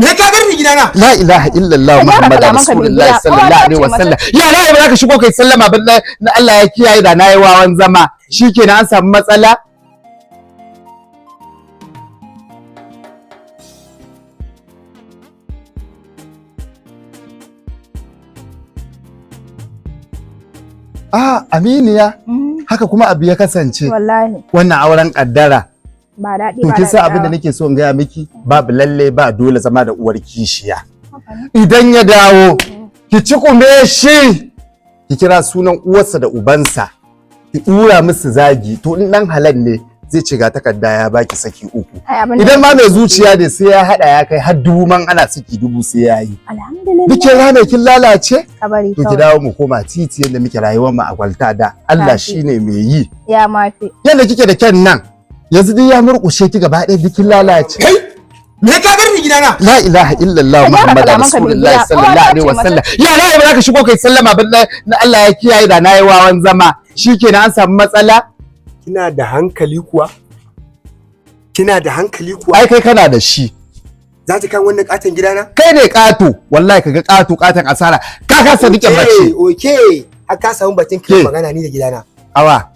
Me ka gani gidana? La ilaha illallah Ka gyara Muhammadu kalamanka mai Rasulullahi gida. sallallahu alaihi Kowa ta ce wasallam. Ya la ba za ka shigo kai sallama ba, na Allah ya kiyaye da nayi wawan zama. Shikenan an samu matsala. Ah, Aminiya, haka kuma abu ya kasance. Wallahi Wannan auren kaddara. ba daɗi To ba kin san abin da daɗi. nake so in gaya miki? Babu lalle ba dole zama da uwar kishiya. Idan ya dawo, ki ci kume shi. Ki kira sunan uwarsa da ubansa. Ki dura musu zagi. To in dan halal ne zai ce ga takarda ya baki saki uku. Ai, abin da Idan ma mai zuciya ne sai ya hada ya kai har dubu man ana saki dubu sai ya yi. Alhamdulillah. Duk kin rame kin lalace? Ka bari To ki kawai. dawo mu koma titi yadda muke rayuwar mu a kwalta da. Allah Tafi. shine mai yi. Ya mafi. Yadda kike da kyan nan yanzu duk ya murƙushe ki gaba ɗaya duk kin lalace. Kai! Me ka gani gidana? La ilaha illallah Ka gyara Muhammadu kalamanka mai Rasulullahi gida. sallallahu Kowa ta alaihi ce wasallam. Ya la ba za ka shigo kai sallama ba, na Allah ya kiyaye da nayi wawan zama. Shikenan an samu matsala. Kina da hankali kuwa? Kina da hankali kuwa? Ai kai kana da shi. Za ta kan wannan katon gidana? Kai ne ƙato, wallahi kaga ƙato ƙaton asara. Ka kasa rike mace. Okay, har ka samu bakin kai Ke. magana ni da gidana. Awa,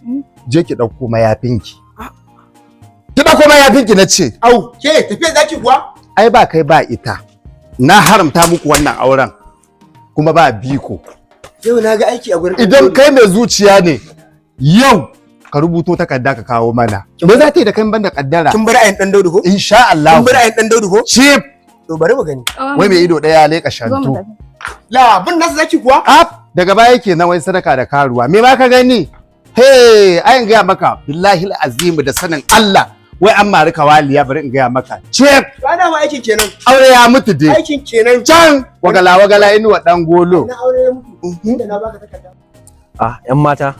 je ki ɗauko mayafinki. Ki ɗauko mayafinki na ce. Au, ke tafiya zaki kuwa? Ai ba kai ba ita. Na haramta muku wannan auren. Kuma ba biko. Yau na ga aiki a gurin. Idan kai mai zuciya ne yau ka rubuto takarda ka kawo mana. Me za ta yi da kai banda kaddara? Kin bar ayin dan Daudu ko? Insha Allah. Kin bar ayin dan Daudu ko? Chief, To bari mu gani. wai mai ido daya leka Zo mu shantu. tafi. La, bin nasu zaki kuwa? Af, daga baya kenan wai sadaka da karuwa. Me ma ka gani? Hey, ai in gaya maka billahi azim da sanin Allah. Wai an mari kawaliya bari in gaya maka. Chief, Ba na ma aikin kenan. aure ya mutu dai. Aikin kenan. Can wagala wagala inuwa dan golo. Na aure ya mutu. Inda na baka takarda. Ah, ‘yan mata,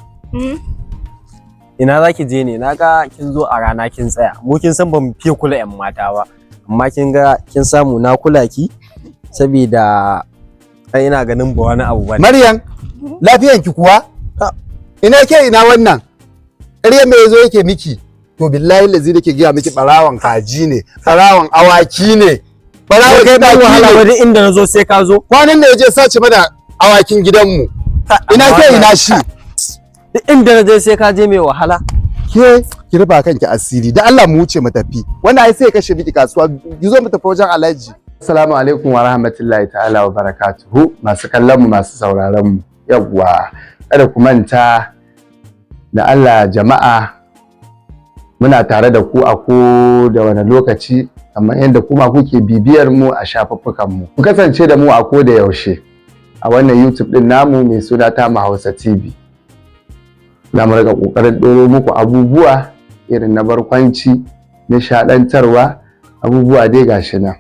ina za ki je ne? Na ga kin zo a rana kin tsaya. Mu kin san ba mu fiye kula ‘yan mata ba. Amma kin ga kin samu na kula ki, saboda ai ina ganin ba wani abu ba ne. Maryam, lafiyanki kuwa? Ina ke ina wannan? Ƙarya me yazo yake miki? To billahi lazi da ke gaya miki barawan kaji ne, barawan awaki ne, barawan Kai ba tumaki wahala ne. ba duk inda na zo sai ka zo. Kwanan da yaje sace mana awakin gidanmu. Ina ke ina shi? Duk inda na je sai ka je mai wahala. Ke ki rufa kanki asiri da Allah mu wuce mu tafi. Wannan ai sai ya kashe miki kasuwa. Ki zo mu tafi wajen Alhaji. Assalamu alaikum wa rahmatullahi ta'ala wa barakatuhu masu kallon mu masu sauraron mu. Yawwa kada ku manta da Allah jama'a muna tare da ku a ko da wani lokaci kamar yadda kuma kuke bibiyar mu a shafuffukan mu. Ku kasance da mu a ko da yaushe a wannan YouTube din namu mai suna Tamu Hausa TV. Za mu riƙa ƙoƙarin ɗoro muku abubuwa irin na barkwanci, nishaɗantarwa, abubuwa dai gashi nan.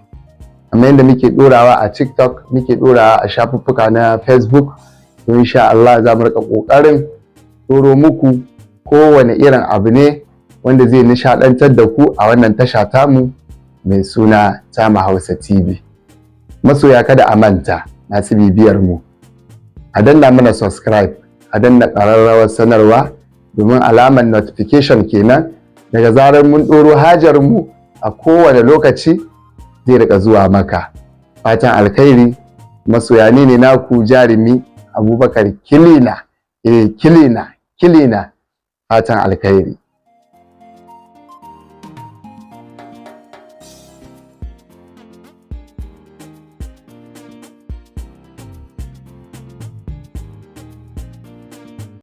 Kamar yadda muke ɗorawa a TikTok, muke ɗorawa a shafuffuka na Facebook, to insha Allah za mu riƙa ƙoƙarin ɗoro muku kowane irin abu ne wanda zai nishaɗantar da ku a wannan tasha tamu mai suna Tamu Hausa TV. Masoya kada a manta masu bibiyar mu. A danna mana subscribe, a danna ƙararrawar sanarwa domin alamar notification kenan daga zarar mun ɗoro hajar mu a kowane lokaci zai rika zuwa maka. Fatan alkhairi masoya ni ne naku jarumi Abubakar Kilina, eh Kilina, Kilina, fatan alkhairi.